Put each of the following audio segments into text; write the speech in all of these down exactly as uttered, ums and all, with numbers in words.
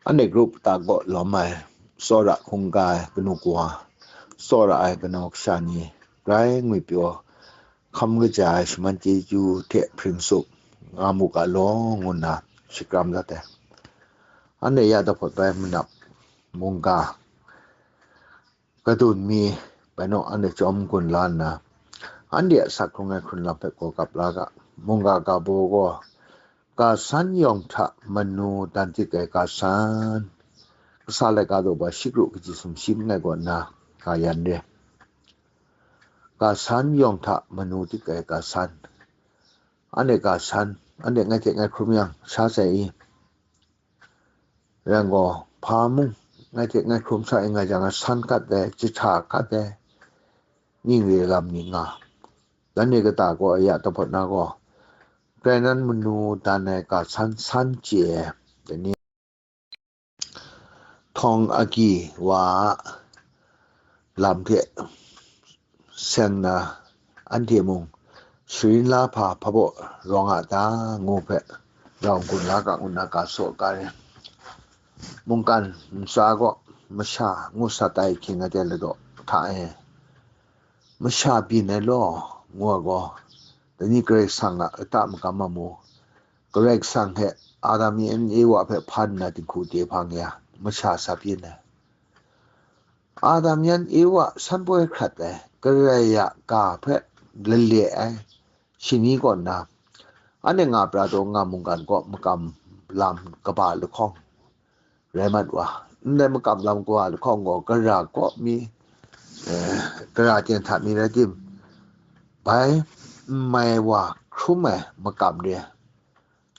Anhte grup ta kaw lawm ai, tsawra hkungga ai kanu kawa, tsawra ai kanau kasha ni, grai ngwipyaw, hkam kaja ai shaman chyeju hte hpring sup nga mu ga law, ngu nna shakram dat ai. Anhte ya dahpawt bai manap mungga kadun mi bai naw anhte chyawm gun la nna, anhte a asak hkrung ai hkrun lam hpe gaw gap la ga. Mungga ga baw gaw, ga san yawng hta manu dan dik ai ga san, kasa laika daw ba shi kru kaji sumshi langai kaw nna ga yan re. Ga san yawng hta manu dik ai ga san, anhte ga san, anhte ngai hte ngai hkrum yang sha sai i? Rai gaw, hpa mung ngai hte ngai hkrum sha i nga jang, san kat ai, jahta kat ai, ning re lam ni nga. Dan ni kata gaw ya dahpawt na gaw, grai nan manu dan ai ga san san chye ai, dai ni htawng agyi wa a lam hte seng na, anhte mung sharin la hpa hpabaw rawng a ta, ngu hpe rau gun la ga ngu nna ga saw ga re. Mungkan ntsa gaw masha ngu sat ai hkying aten ladaw hta e, masha byin ai law, ngu ai gaw, dai ni Karai Kasang a lata magam a mu, Karai Kasang hte Adam yan Ewa hpe hpan nna dinghku de hpang ya, masha sa byin ai. Adam yan Ewa san poi hkrat ai, Karai a ga hpe lale ai shani kaw nna, anhte nga pra taw nga mungkan kaw makam lam kaba lahkawng rai mat wa. Ndai makam lam kaba lahkawng gaw, gara kaw mi, eh, gara ten hta mi rai tim, bai n mai wa hkrum ai makam re.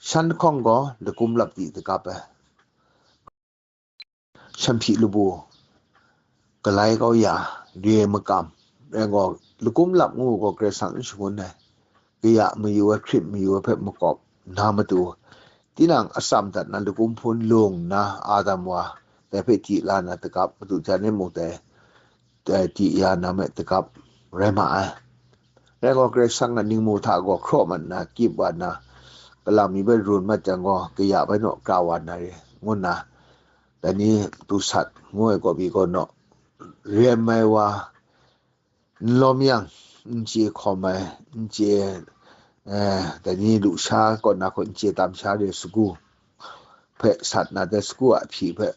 Shan lahkawng gaw lakum lap di dagap ai. Shanhpyi labu, galai kau ya, re ai makam, rai gaw, lakum lap ngu gaw Karai Kasang n shangun ai. Kaya mayu ai, hkrit mayu ai hpe makawp na matu, tinang atsam dat na lakum hpun lung nna, Adam wa, dai hpe di la na dagap, madu jan e mung dai, dai di ya na me dagap rai ma ai. Rai gaw, Karai Kasang a ningmu hta gaw hkraw mat nna, kyip wa nna, kalang mi bai run mat jang gaw, kaya bai naw kra wa na re, ngu nna, dai ni dusat ngu ai kaw pyi gaw naw, rem ai wa, n lawm yang, n chye hkawm ai, n chye, eh, dai ni lusha kaw na hku n chye tam sha re sagu hpe sat na, dai sagu a hpyi hpe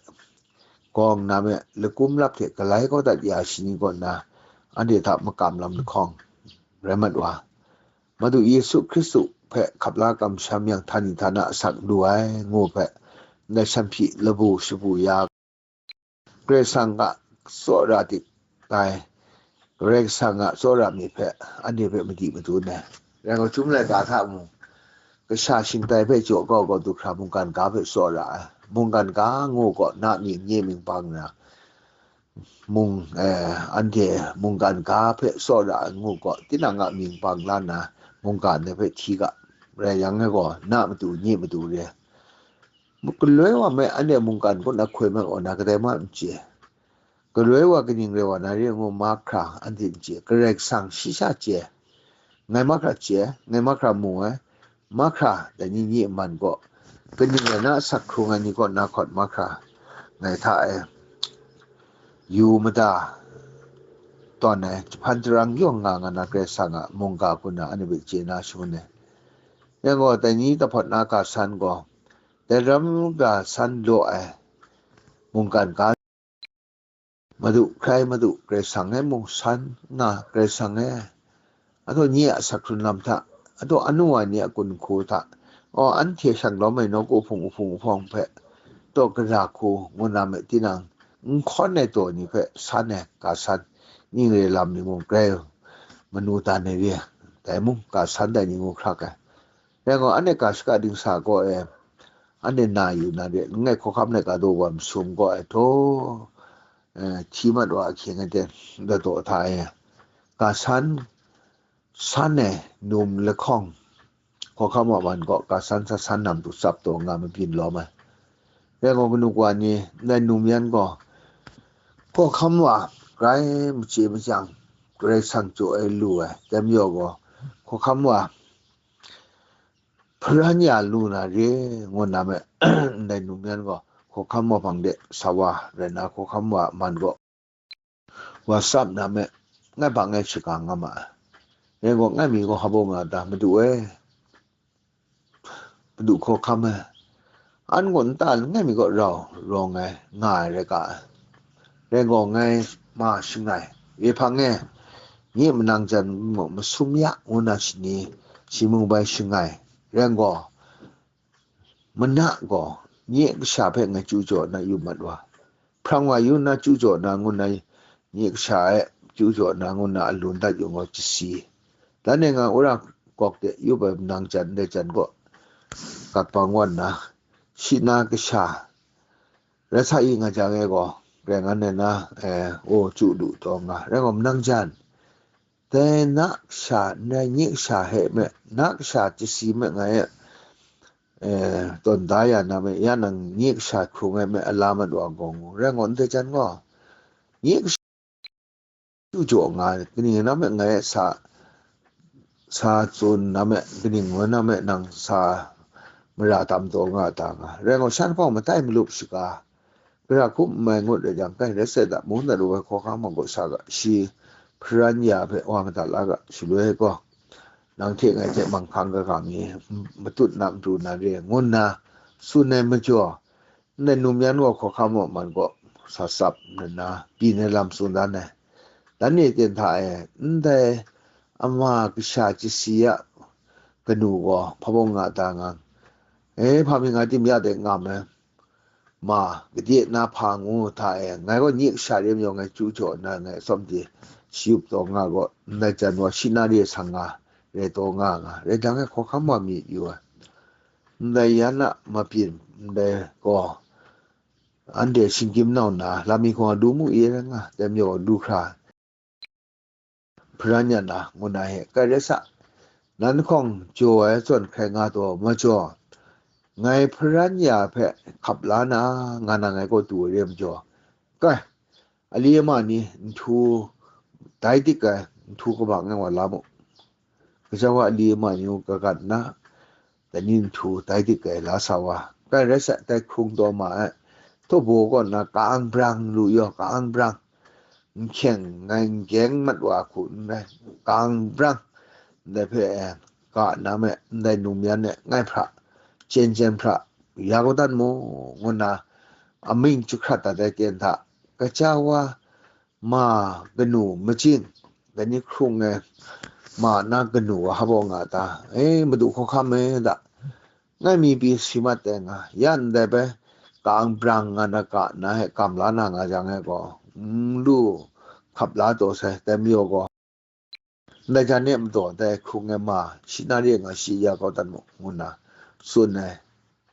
gawng na me, lakum lap hte galai kau dat ya shani kaw na, anhte hta makam lam lahkawng rai mat wa. Madu Yesu Hkristu hpe hkap la kamsham yang, htani htana asak lu ai, ngu hpe, ndai shanhpyi labu shabu ya, Karai Kasang a tsawra dik tai, Karai Kasang a tsawra myit hpe anhte hpe madi madu ai. Rai gaw, chyum laika hta mung, kasha shingtai hpe jaw kau kau du hkra mungkan ga hpe tsawra ai. Mungkan ga ngu gaw, na mying nye mying bang nna, mung, eh, anhte mungkan ga hpe tsawra ai ngu gaw, tinang a mying bang la nna, mungkan dai hpe hti ga, rai yang e gaw, na matu nye matu re. Galoi wa me, anhte mungkan kaw na hkoi mat wa na kadai ma n chye. Galoi wa kaning rai wa na re ngu mahkra anhte n chye, Karai Kasang shi sha chye, ngai mahkra chye, ngai mahkra mu ai, mahkra dai ni nye man gaw, kaning rai na asak hkrung ai ni kaw na hkawt mahkra ngai hta e yu mada tawn ai, jahpan jarang yawng nga nga na Karai Kasang a mungga hku na anhte hpe chye na shangun ai. Yang gaw, dai ni dahpawt na ga san gaw, dai ram ga san law ai mungkan ga, Madu, hkrai Madu, Karai Kasang e mung san nga, Karai Kasang e, ataw nye a asak hkrun lam hta, ataw anu ai ni a gun hku hta, aw, anhte shang lawm ai nawku hpung uhpung uhpawng hpe, taw gara hku ngu na me tinang, n hkawn ai taw ni hpe san ai ga san, ning re lam ni mung grai manu dan ai re, dai mung ga san dai ni ngu hkrak ai. Rai gaw, anhte ga shaka dingsa gaw e, anhte na yu na re, langai hkawhkam laika daw wa masum gaw e, htaw, eh, hti mat wa ahkying aten ladaw hta e, ga san, san e, num lahkawng, hkawhkam wa man gaw, ga san sa san nam tu tsap taw nga mabyin lawm ai. Rai gaw, kanu kawa ni, ndai num yan gaw, hkawhkam wa grai machye machyang, Karai Kasang jaw e lu ai, dai majaw gaw, hkawhkam wa hparan ya lu na re, ngu na me, ndai num yan gaw, hkawhkam wa hpang de sa wa rai nna, hkawhkam wa a man gaw wa tsap na me, ngai hpa ngai shaga nga ma ai. Rai gaw, ngai mi gaw hpa baw nga ta, Madu e, Madu hkawhkam e, an gaw nta ngai mi gaw rau rawng ai, nga ai rai ga ai. Rai gaw, ngai ma shangai, re hpang e, nye manang jan gaw masum ya, ngu na shani, shi mung bai shangai. Rai gaw, mana gaw nye kasha hpe ngai chyu jaw na yu mat wa, hprang wa yu na chyu jaw na ngu na, nye kasha e chyu jaw na ngu na alun dat yu gaw chasi. Dan e nga wora gawk de yup ai manang jan ndai jan gaw gat bang wan na, shi na kasha rai sa i nga jang e gaw, rai ngan ai na, eh, o chyu lu taw nga, rai gaw manang jan, dai na kasha, ndai nye kasha hpe me, na kasha chasi me ngai e, eh, tawn da ya na me, ya nang nye kasha hkrung ai me, a la mat wa gaw ngu, rai gaw ndai jan gaw, nye kasha chyu jaw nga, kaning rai na me, ngai e sa, sa tsun na me, kaning rai na me, nang sa mara tam taw nga ta nga, rai gaw shan hpawng matai malup shaga, gara hkum n mai ngut rai jang, kai rai sai da, mung dat ru ai hkawhkam ma gaw sa ga, shi hparan ya hpe wa mada la ga, shaloi gaw, nang hte ngai hte manghkang kaga mi, matut na matu na re, ngu nna tsun ai majaw, ndai num yan gaw hkawhkam wa man gaw sa tsap nna, byin ai lam tsun dan ai. Dan ni ten hta e, ndai ama kasha chasi a kanu gaw hpa baw nga ta ngang, e, hpa mi nga tim ya de ngam ai, ma, gade na hpa ngu hta e, ngai gaw nye kasha re majaw ngai chyu jaw nna ngai tsawm de shayup taw nga gaw, ndai jan wa shi na re sang nga, re taw nga nga, rai jang e hkawhkam wa myit yu ai. Ndai yan a mabyin ndai gaw, anhte shinggyim nau nna, lam mi hkawng a lu mu ye rai nga, dai majaw lu hkra hparan ya na, ngu na he, kai rai sa, nan hkawng jaw ai zawn hkrai nga taw majaw, ngai hparan ya hpe hkap la na, nga na ngai kaw du ai re majaw, kai, ali ama ni nhtu dai dik ai, nhtu kaba ngai wa la mu. Gaja wa ali ama ni mung kagat nna, dai ni nhtu dai dik ai la sa wa, kai rai sa, dai hkrung taw ma ai, htaw baw kaw nna ka-ang brang lu yaw, ka-ang brang, nhkyeng ngai n-gyeng mat wa hku n rai, ka-ang brang, ndai hpe, eh, ga na me, ndai num yan e ngai hpra, chyen chyen hpra, ya kau dat mu, ngu nna, amying jahkrat dat ai ten hta, gaja wa, ma kanu majing, dai ni hkrung e, ma na kanu wa hpa baw nga ta, e, Madu hkawhkam e da, ngai mi pyi si mat ai nga, ya ndai bai ka-ang brang nga na, ga na e kam la na nga jang e gaw, n lu hkap la taw sai, dai majaw gaw, ndai jan e madaw dai hkrung e ma, shi na re nga shi ya kau dat mu, ngu nna tsun ai.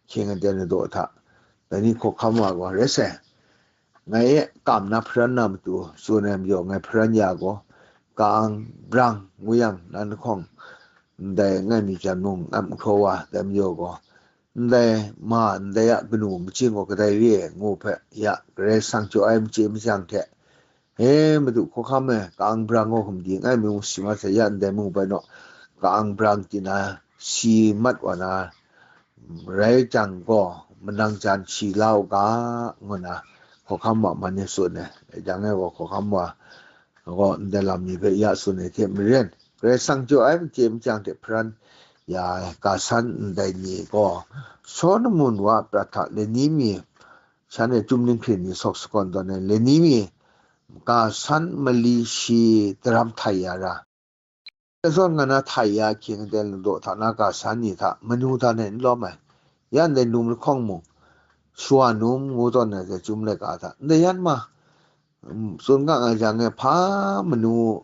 Hkying aten ladaw hta, dai ni hkawhkam wa gaw, rai sai, ngai e kam na hparan na matu tsun ai majaw, ngai hparan ya gaw, ka-ang brang ngu yang, nan lahkawng ndai ngai mi jan mung ap n hkraw wa, dai majaw gaw, ndai ma ndai a kanu majing gaw kadai re ai ngu hpe, ya Karai Kasang jaw ai machye machyang hte, e, Madu hkawhkam e, ka-ang brang gaw hkum di ngai mi mung si mat sai, ya ndai mung bai naw, ka-ang brang tin a si mat wa na, rai jang gaw, manang jan shi la u ga, ngu nna hkawhkam wa man e tsun ai. Dai jang e gaw hkawhkam wa gaw ndai lam ni hpe ya tsun ai hte maren, Karai Kasang jaw ai machye machyang hte hparan ya ai ga san ndai ni gaw, Solomon wa a prat hta lani mi, shan e chyum ninghkring ni sawk sakawn tawn ai lani mi, ga san mali shi daram htai ya ra, zawn nga na htai ya ahkying aten ladaw hta na ga san ni hta manu hta e n lawm ai, ya ndai num lahkawng mung, shawa num ngu tawn ai hte chyum laika hta ndai yan ma, mm, tsun ga nga jang e, hpa manu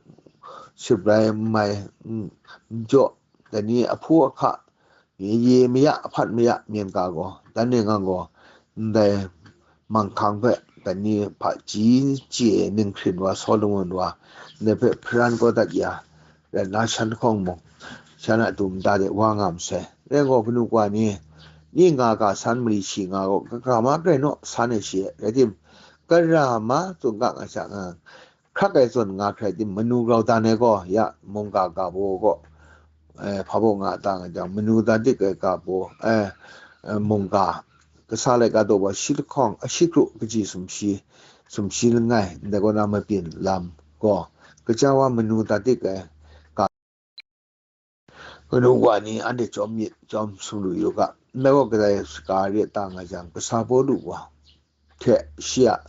sip rai n mai, mm, n jaw, dai ni ahpu ahka, ye ye maya, ahpat maya, myen ga gaw, dan e nga gaw, ndai manghkang hpe, dai ni hpaji chye ninghkring wa, Solomon wa, ndai hpe hparan kau dat ya, rai nna shan lahkawng mung, shan a dum da de wa nga masai. Rai gaw, kanu kawa ni, ni nga ga san mali shi nga gaw, kaga ma grai naw san ai shi, rai tim, gara ma tsun ga nga sha nga, hkrak ai zawn nga hkrai tim, manu grau dan ai gaw, ya, mungga ga baw gaw, eh, hpa baw nga ta nga jang, manu dan dik ai ga baw, eh, eh, mungga, kasa laika daw wa shi lahkawng ashi kru kaji sumshi, sumshi langai, ndai kaw na mabyin lam gaw, kaja wa manu dat dik ai, ka, kanu wa ni anhte chyawm myit, chyawm sumlu yu ga, ndai gaw kadai saka re ta nga jang, kasa Pawlu wa hte shi a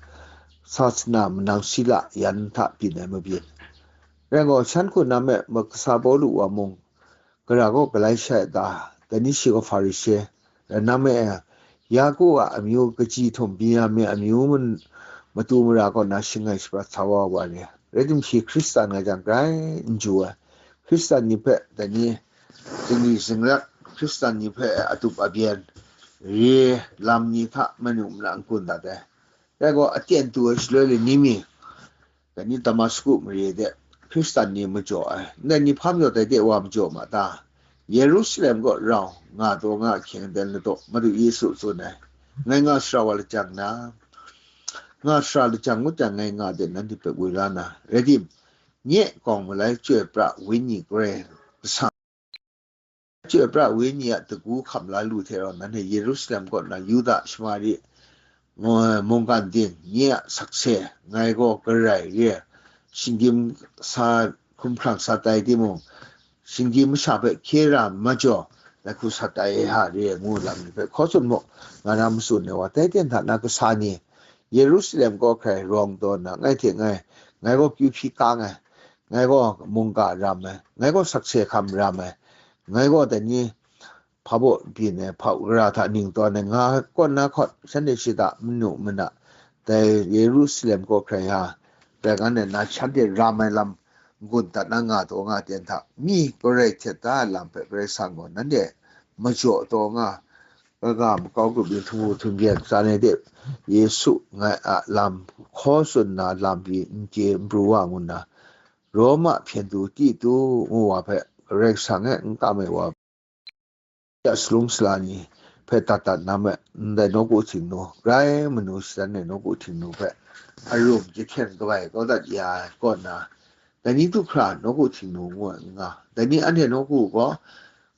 sasana manang sila yan hta byin ai mabyin. Rai gaw, shan hku na me, ma kasa Pawlu wa mung, gara gaw Galatia ta, dai ni shi gaw Hparishe, rai na me, Yaku a amyu kaji htum Benyamin amyu man-, matu mara kaw na shangai shaprat sa wa wa re. Rai timung, shi Hkristan nga jang grai n ju ai. Hkristan ni hpe dai ni zingri zingrat, Hkristan ni hpe atup abyen, re lam ni hta manu mara n kun dat ai. Rai gaw, aten tu ai shaloi lani mi, dai ni Damasku mare de Hkristan ni majaw ai, ndai ni hpa majaw dai de wa majaw ma ta? Yerusalem kaw rau nga taw nga ahkying aten ladaw Madu Yesu tsun ai, ngai nga sara wa lajang na, nga sara lajang ngut jang, ngai nga de nanhte hpe woi la na, rai tim, nye gawng malai Chyoi pra Wenyi Karai Kasang, Chyoi pra Wenyi a dagu hkam la lu hte rau, nanhte Yerusalem kaw na Yuda, Shamari, mungkan ting, nye a sakse, ngai gaw garai re, shinggyim sa, hkumhkrang sa tai timung, shinggyim masha hpe hkye ra majaw, lahku sa tai e ha re, ngu lam ni hpe hkaw tsun mu, nga na matsun ai wa, dai ten hta na kasa ni, Yerusalem kaw hkrai rawng taw na, ngai hte ngai, ngai gaw kyu hpyi kang ai, ngai gaw mungga ram ai, ngai gaw sakse hkam ram ai, ngai gaw dai ni hpa baw byin ai, hpa gara hta ning tawn ai, nga kaw na hkawt, shanhte shada manu mana, dai Yerusalem kaw hkrai ha, rai nga na, shanhte ram ai lam gun dat na nga taw nga ten hta, mi garai htet da ai lam hpe Karai Kasang gaw nanhte majaw taw nga, kaga makau grup ni htum hku htum byen tsan ai de, Yesu ngai a lam hkaw tsun na lam pyi n chye n pru wa ngu nna, Roma hpyen du Titu ngu wa hpe Karai Kasang e n kam ai wa, ya salung sala ni hpe dat dat na me, ndai nawku Htingnu, grai manu shadan ai nawku Htingnu hpe arum jahten kabai kau dat ya ai kaw na, dai ni du hkra nawku Htingnu ngu ai n nga, dai ni anhte nawku gaw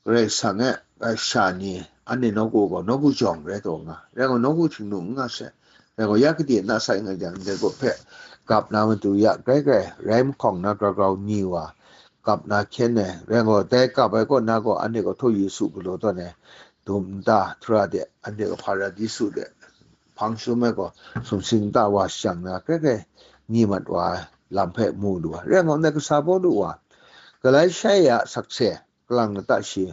Karai Kasang e, a, sha ni, anhte nawku gaw nawku jawng rai taw nga, rai gaw, nawku Htingnu n nga sai, rai gaw, ya gade na sai nga jang, ndai gaw hpe gap na matu ya grai grai rai mahkawng na grau grau ni wa gap na hkyen ai, rai gaw, dai gap ai kaw na gaw, anhte gaw htaw Yesu galaw tawn ai dum nta, htura de, anhte gaw Hparadisu de hpang shum ai gaw, sumsing nta wa shajang na, grai grai ni mat wa ai lam hpe mu lu ai. Rai gaw, ndai kasa Pawlu wa, Galatia a sakse, kalang lata shi,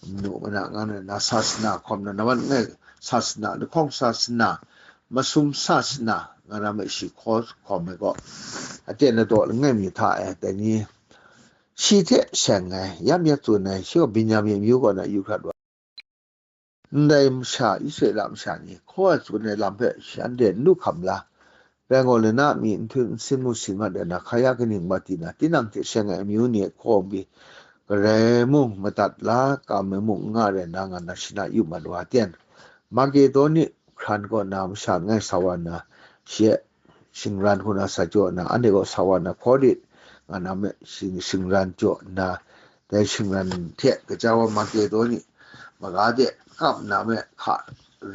manu mana nga na, na sasana hkawm na, nawan ngai sasana, lahkawng sasana, masum sasana, nga na me shi hkaw hkawm ai gaw, aten ladaw langai mi hta e, dai ni, shi hte seng ai, yam yat tsun ai, shi gaw Benyamin amyu kaw na yu hkrat wa. Ndai masha, Israela masha ni hkaw ai tsun ai lam hpe shanhte n lu hkam la, rai gaw, lana mi n htu n sin mu sin mat ai na, hka ya kaning mat di na, tinang hte seng ai amyu ni a hkaw n pyi, garai mung madat la, kam ai mung n nga rai na, nga na, shi na yu mat wa ten, Makedoni hkran kaw na masha langai sa wa nna, shi e shingran hku na sa jaw nna, anhte gaw sa wa nna, Korit nga na me shing-, shingran jaw nna, dai shingran hte kaja wa Makedoni maga de kap nna me hka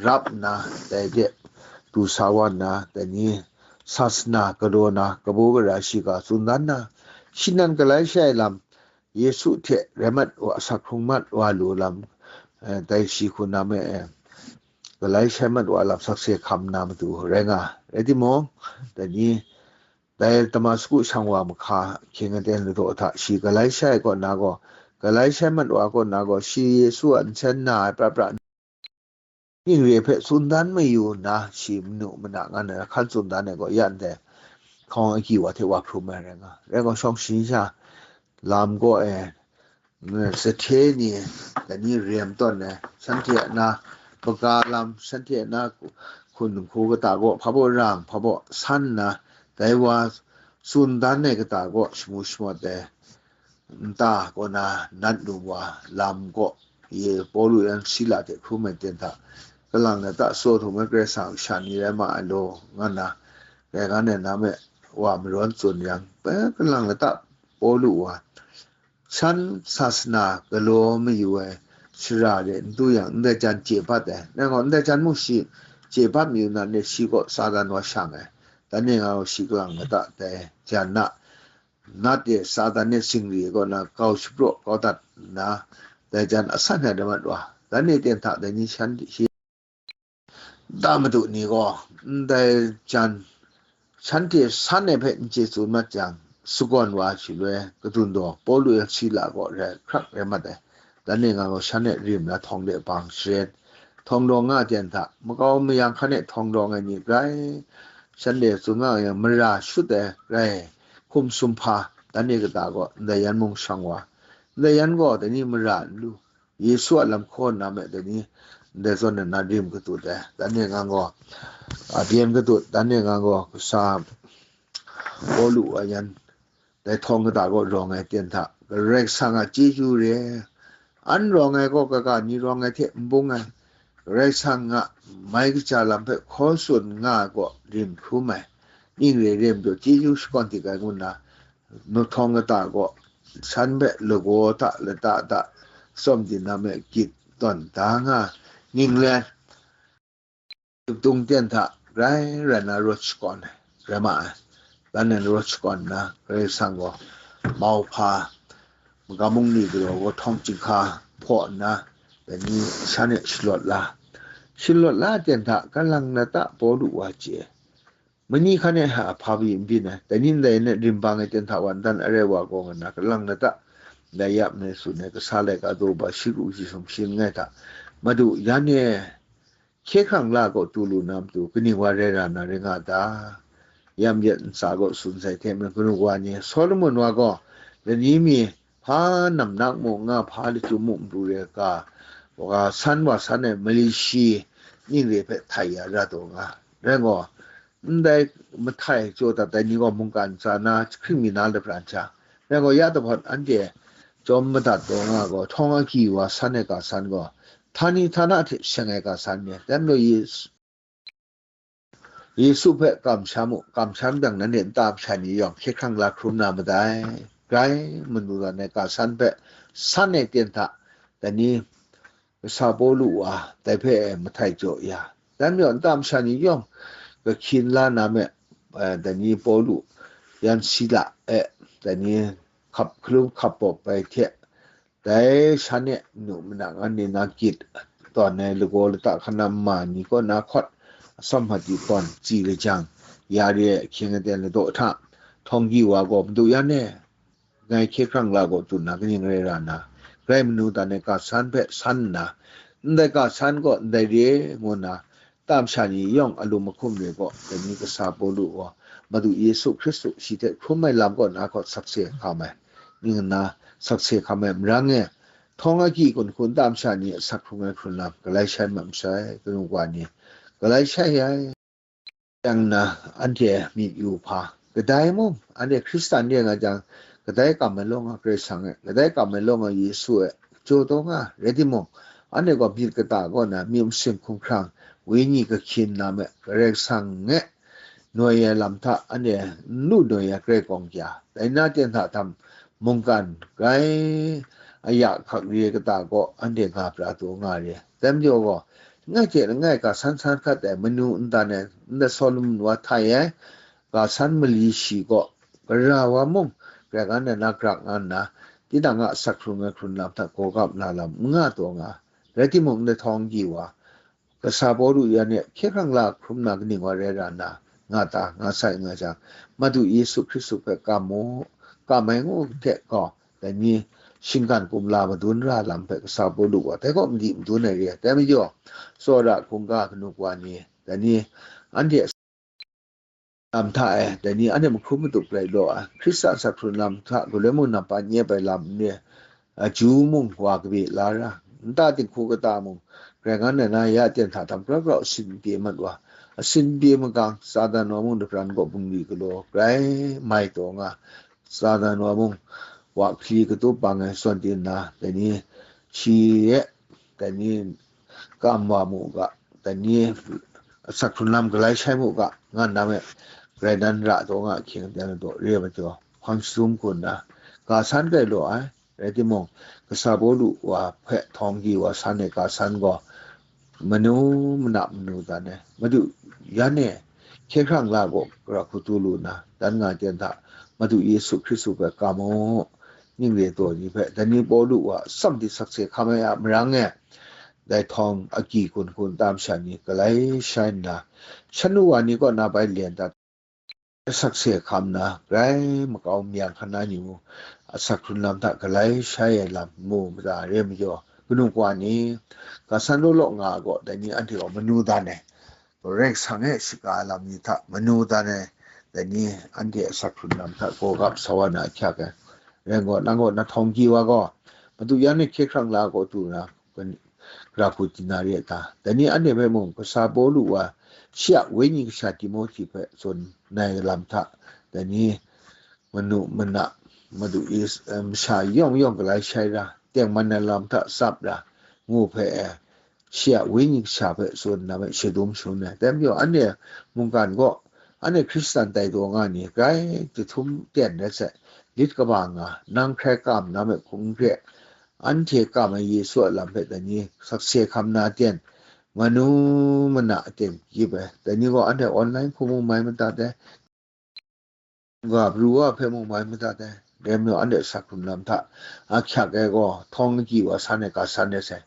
rap nna, dai de du sa wa nna, dai ni sasana galaw na, kabu gara shiga tsun dan na, shi nan Galatia ai lam, Yesu hte rai mat wa, asak hkrung mat wa lu lam, eh, dai shi hku na me, eh, Galatia mat wa lam sakse hkam na matu rai nga. Rai timung, dai ni, dai Damasku shang wa mahka hkying aten ladaw hta, shi Galatia ai kaw na gaw, Galatia mat wa kaw na gaw, shi Yesu a nsen na ai pra pra ning re hpe tsun dan mayu nna, shi manu mana nga na hkan tsun dan ai gaw, ya ndai hkawng agyi wa hte wa hkrum ai rai nga. Rai gaw, shawng shayi sha lam kaw e, mm, sahte ni, dai ni rem tawn ai, shanhte a na, maga lam, shanhte a na hku-, hkun hku kata gaw, hpa baw rang, hpa baw san nna, dai wa tsun dan ai kata gaw shamu shamawt ai nta kaw na nat lu wa lam gaw, ye Pawlu yan Sila hte hkrum ai ten hta, kalang lata tsaw htum ai Karai Kasang a kasha ni rai ma ai law, nga nna, rai nga na, na me wa marawn tsun yang, pe kalang lata Pawlu wa, shan sasana galaw mayu ai, shara de n du yang, ndai jan chye bat ai. Nang gaw ndai jan mung shi chye bat mayu na, ne shi gaw Satan wa shang ai. Dan e nga gaw shi kalang lata dai jan na, nat e Satan e singri kaw na kau shapraw kau dat nna, dai jan asan ai rai mat wa. Dan e ten hta dai ni shan shi da madu ni gaw, ndai jan shanhte san ai hpe n chye tsun mat jang, sagawn wa ai shaloi, kadun daw Pawlu yan Sila gaw rai hkrak rai mat ai. Dan e nga gaw shan e rim na htawng de bang sharen, htawng daw nga ten hta, makau mayang hkan e htawng daw ai ni rai, shanhte tsun nga yang, mara shut ai rai, hkum sumhpa, dan e kata gaw ndai yan mung shang wa, ndai yan gaw dai ni mara n lu, Yesu a lam hkaw nna me dai ni, ndai zawn na rim katut ai. Dan e nga gaw, a byen katut, dan e nga gaw, kasa Pawlu a yan, dai htawng kata gaw rawng ai ten hta, Karai Kasang a chyeju re, an rawng ai gaw kaga ni rawng ai hte n bung ai, Karai Kasang a mai kaja lam hpe hkaw tsun nga ai gaw rim hkrum ai, ning re rem jaw chyeju shakawn dik ai ngu nna, nuhtawng kata gaw shan hpe lagaw hta lata hta tsawm dinam e gyit tawn da nga, ninglen, dupdung ten hta rai rai na rawt shakawn ai, rai ma ai. Dan e rawt shakawn nna, Karai Kasang gaw mauhpa, magam bungli galaw gaw htawng chyinghka hpaw nna, dai ni shan e shalawt la, shalawt la ten hta, kalang lata Pawlu wa chye, mani hkan e hpa pyi n byin ai, dai ni ndai rim bang ai ten hta wa ntan arai wa gaw nga na, kalang lata, dai ya me tsun ai, kasa laika daw ba shi ru shi sum shi langai hta, Madu, yan e hkye hkrang la gaw tu lu na matu, kaning wa rai ra na rai nga ta? Yam yet ntsa gaw tsun sai hte maren, kanu wa ni, Solomon wa gaw lani mi hpa namnak mung nga, hpa lachyum mung n pru re ga, wa san wa san ai mali shi ning re hpe htai ya ra taw nga. Rai gaw, ndai mahtai jaw dat ai ni gaw mungkan ntsa na, hkring mi na lapran sha. Rai gaw, ya dahpawt anhte chyawm madat taw nga gaw, htawng agyi wa san ai ga san gaw, htani htana hte sheng ai ga san ni, dan gaw Yesu, Yesu hpe kamsham u, kamsham jang nanhte nta masha ni yawng hkye hkrang la hkrum na madai. Grai manu dan ai ga san hpe san ai ten hta, dai ni kasa Pawlu wa dai hpe e mahtai jaw ya. Dan majaw nta masha ni yawng kahkyin la na me, eh, dai ni Pawlu yan Sila e, dai ni hkap hkalum hkap pawp ai hte, dai shan e nu manak anhte na gyit tawn ai lagaw lata hkan na ma ni kaw na hkawt atsawm hati tawn tsi lajang, ya re ai ahkying aten ladaw hta, htawng agyi wa gaw, Madu yan e, ngai hkye hkrang la gaw tsun na kaning rai ra na, grai manu dan ai ga san hpe san nna, ndai ga san gaw ndai re ngu nna, nta masha ni yawng a lum a hkum re gaw, dai ni kasa Pawlu gaw, Madu Yesu Hkristu shi hte hkrum ai lam kaw na hkawt sakse hkam ai, ning nna sakse hkam ai marang e, htawng agyi gun hku nta masha ni asak hkrung ai hkrun lam galai shai mat masai, kanu wa ni, galai shai ai. Yang na, anhte myit yu hpa, kadai mung, anhte Hkristan re nga jang, kadai kam ai law nga Karai Kasang e, kadai kam ai law nga Yesu e, jaw taw nga, rai timung, anhte gaw myit kata kaw na, myit masin hkumhkrang, wenyi kahkyin na me, Karai Kasang e noi ai lam hta anhte n lu noi ai grai kawng kya, dai na ten hta tam, mungkan grai aya hkak re kata kaw anhte nga pra taw nga re. Dai majaw gaw, langai hte langai ga san san hkat ai manu ntan e, ndai Solomon wa htai ai ga san mali shi gaw, gara wa mung, grai ngan ai na grak nga nna, tinang a asak hkrung ai hkrun lam hta gaw gap na lam n nga taw nga. Rai timung, ndai htawng agyi wa, kasa Pawlu yan e hkye hkrang la hkrum na kaning wa rai ra nna, nga ta, nga sai nga jang, Madu Yesu Hkristu hpe kam mu, kam ai ngu hte gaw, dai ni shinggan kumla madun ra lam hpe kasa Pawlu gaw dai kaw mali madun ai re ai. Dai majaw, tsawra hkungga kanu wa ni, dai ni anhte lam hta e, dai ni anhte mahkrum matup rai law ai, Hkristan asak hkrun lam hta galoi mung nampa n yep ai lam ni, a, Ju mung wa kabi la ra, nta dinghku kata mung, grai ngan ai na ya ten hta tam grau grau asin pye mat wa, asin pye magang, Satan wa mung lapran kaw bungli galaw grai mai taw nga, Satan wa mung wa hkri katup bang ai zawn tin na, dai ni shi e, dai ni kam wa mu ga, dai ni asak hkrun lam galai shai mu ga, ngan na me, grai nan ra taw nga hkying dan daw re ai majaw, hpang shadum hku nna, ga san grai law ai, Rai timung, kasa Pawlu wa hpe htawng gyi wa san ai ga san gaw, manu mana manu dan ai, Madu yan e hkye hkrang la gaw gara hku tu lu nna, dan nga ai ten hta, Madu Yesu Hkristu hpe kam u, ning re taw ni hpe, dai ni Pawlu wa atsam di sakse hkam ai a marang e, dai htawng agyi kun hku nta masha ni galai shai nna, shanu wa ni kaw na bai len dat, sakse hkam na, grai makau myang hkana ni mung, asak hkrun lam hta galai shai ai lam mu mada re majaw, kanu kawa ni, ga san law law nga ai gaw, dai ni anhte gaw manu dan ai, Karai Kasang e shaga ai lam ni hta manu dan ai, dai ni anhte asak hkrun lam hta gaw gap sa wa na ahkyak ai. Rai gaw, nang gaw na htawng gyi wa gaw, Madu yan e hkye hkrang la gaw du na, gara hku di na re a ta? Dai ni anhte hpe mung, kasa Pawlu wa shi a wenyi kasha Timohti hpe tsun nai lam hta, dai ni manu mana, Madu Is-, eh, masha yawng yawng galai shai ra, tengman ai lam hta tsap ra, ngu hpe, eh, shi a wenyi kasha hpe tsun na me shadum shangun ai. Dai majaw, anhte mungkan gaw, anhte Hkristan tai daw nga ni, grai jahtum ten rai sai, lit kaba nga, nang hkrai kam na me hkung hkre, anhte kam ai Yesu a lam hpe dai ni sakse hkam na ten, manu mana aten gyip ai. Dai ni gaw anhte online hku mung mai madat ai, ga pru wa hpe mung mai madat ai. Dai majaw, anhte asak hkrun lam hta ahkyak ai gaw, htawng agyi wa san ai ga san rai sai.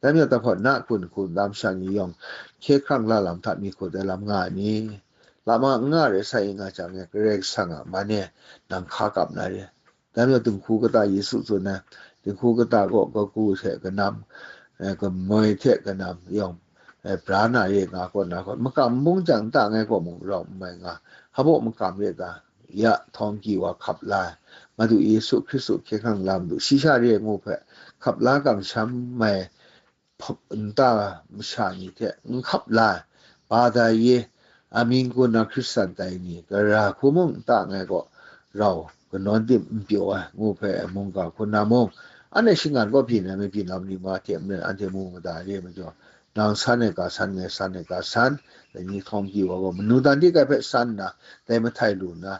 Dai majaw, dai hpawt na hkun hku nta masha ni yawng hkye hkrang la lam hta mi hkut ai lam nga ai ni? Lama n nga rai sai nga jang e, Karai Kasang a man e nang hka kap na re. Dai majaw, dinghku kata Yesu tsun ai, dinghku kata gaw kagu hte kanam, eh, kamoi hte kanam yawng, eh, bra na re nga kaw na gaw, makam n bung jang nta ngai gaw mung rau n mai nga, hpa baw makam re ta? Ya htawng gyi wa hkap la ai, Madu Yesu Hkristu hkye hkrang la Madu, shi sha re ngu hpe hkap la kamsham ai hpawk nta masha ni hte n hkap la ai, ba da ye, amying gun na Hkristan tai ni, gara hku mung nta ngai gaw, rau kanawn tim n pyaw ai, ngu hpe mungga hku na mung, anhte shingan kaw byin ai mabyin lam ni ma hte maren anhte mu mada re majaw, nang san ai ga san, ngai san ai ga san, dai ni htawng gyi wa gaw, manu dan di kai hpe san nna, dai mahtai lu nna,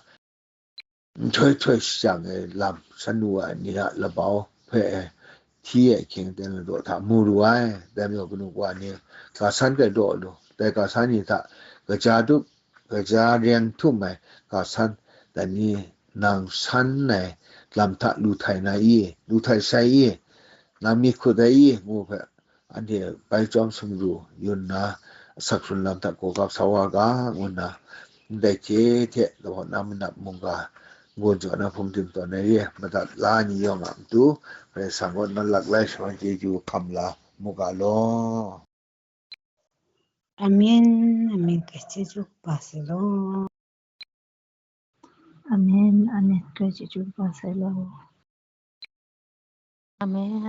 nhtoi htoi shajang ai lam, shanu ai ni a labau hpe hti ai hkying ten ladaw hta mu ru ai. Dai majaw, kanu kawa ni, ga san grai daw lu, dai ga san ni hta kaja dup, kaja reng htum ai ga san, dai ni nang san ai lam hta lu htai na i? Lu htai sai i? Nang myit hkut ai i? Ngu hpe, anhte bai chyawm sumru yun nna, asak hkrun lam hta gaw gap sa wa ga, ngu nna, ndai hte hte lahpawt na manap mungga, n-gun jaw na hpung tim tawn ai re, madat la ai ni yawng a matu, Karai Kasang gaw nan laklai shaman chyeju hkam la mu ga law. Amen, amen, Karai chyeju kaba sai law. Amen, amen, Karai chyeju kaba sai law. Amen,